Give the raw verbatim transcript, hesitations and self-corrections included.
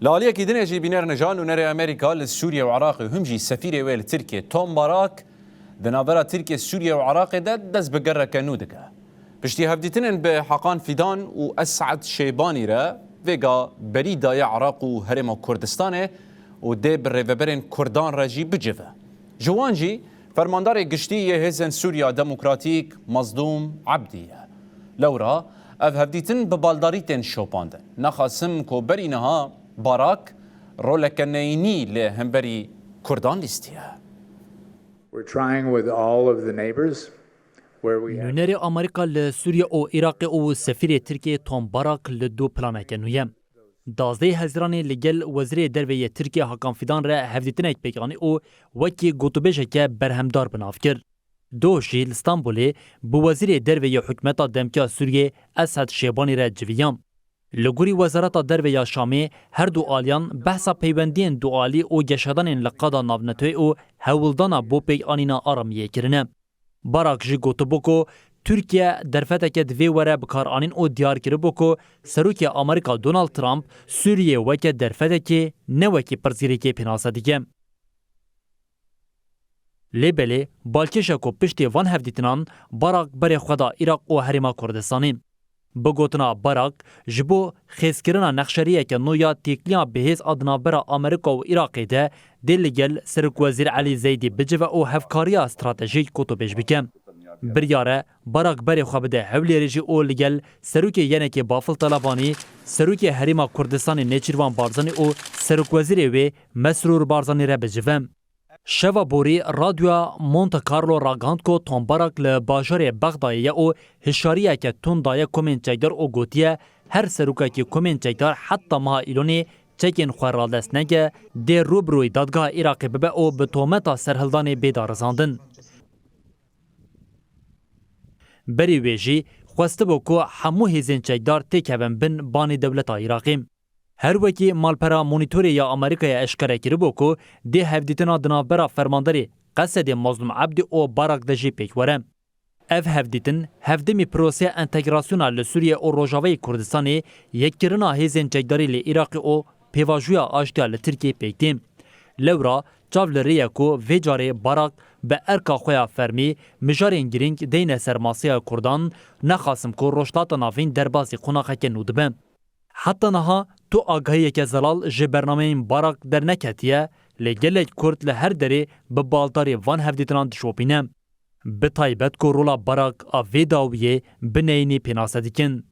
Li aliyekî dinê jî bîner nijan û nerê Amerîka li Sûriye û Iraqê û him jî sefîrê wê li Tirkiyê Tom Barak di navbera Tirkiye, Sûriye û Iraqê de dest bi gereke nû dike. Piştî hevdîtinên bi Hakan Fidan û Esad Şêbanî re vêga berî daye Iraq û Herêma Kurdistanê û dê bi rêveberên Kurdan re jî bicive. Ji wan jî Fermandarê Giştî yê Hêzên Sûriya Demokratîk Mazlûm Ebdî ye. Lewra ev hevdîtin bi baldarî tên şopandin. Nexasim ku berî niha Barak roleke neyînî li hemberî Kurdan lîstiye. We're trying with all of the neighbors where we have Nûnerê Amerîka li Sûriye û Iraqê û sefîrê Tirkiyê Tom Barak li dû planeke nû ye. Dazdehê Hezîranê li gel Wezîrê Derve yê Tirkiye Hakan Fidan re hevdîtinek pêk anî û wekî gotûbêjeke berhemdar bi nav kir. Doh jî li Stenbolê bi Wezîrê Derve yê hikûmeta demkî ya Sûriyê Esad Şêbanî re civiya. Li gorî Wezareta Derve ya Şamê her du aliyan behsa peywendiyên dualî û geşedanên li qada navneteweyî û hewldana bo pêkanîna aramiyê kirine. Barak jî gotibû ku Tirkiye derfeteke divê were bikaranîn û diyar kiribû ku Serokê Amerîka Donald Trump Sûriyê weke derfetekê ne wekî pirsgirêkê pênase dike. Lê belê balkêş e ku piştê van hevdîtinan Barak berê xwe da Iraq û Herêma Kurdistanê. Bi gotina Barak, ji bo xêzkirina nexşeriyeke nû ya têkiliya bihêz a di navbera Amerîka û Iraqê de dê li gel Serokwezîr Elî Zeydî bicive û hevkariya stratejîk gotûbêj bike. Biryar e Barak berê xwe bide Hewlêrê jî û li gel Serokê Yenekê Bafil Telebanî, Serokê Herêma Kurdistanê Nêçîrvan Barzanî û Serokwezîrê wê Mesrûr Barzanî re bicive. Şeva borî Radyoya Monte Carlo ragihand ku Tom Barak li bajarê Bexdayê ye û hişyariyeke tund daye komên çekdar û gotiye, her serokekî komên çekdar heta meha Îlonê çekên xwe radest neke, dê rû bi rûyî dadgeha Iraqê bibe û bi tometa serhildanê bê darizandin. Berî wê jî xwestibû ku hemû hêzên çekdar têkevin bin banê dewleta Iraqê. Her wekî malpera Monîtorê ya Amerîkayê eşkere kiribû ku dê hevdîtina di navbera fermanderê Qesedê Mazlûm Ebdî û Barak de jî pêk were. Ev hevdîtin hevdemî proseya entegrasyona li Sûriye û Rojavayê Kurdistanê, yekkirina hêzên çekdarî li Iraqê û pêvajoya aştiya li Tirkiyê pêk tê. Lewra çav li rê ye ku vê carê Barak bi erka xwe ya fermî mijarên girîng deyne ser masaya Kurdan, nexasim ku Rojhilata Navîn derbasî qonaxeke nû dibe. Heta niha tu agahiyeke zelal ji bernameyên Barak derneketiye, lê gelek Kurd li her derê bi baldarî van hevdîtinan dişopîne. Bi taybet ku rola Barak a vê dawiyê bi neyînî pênase dikin.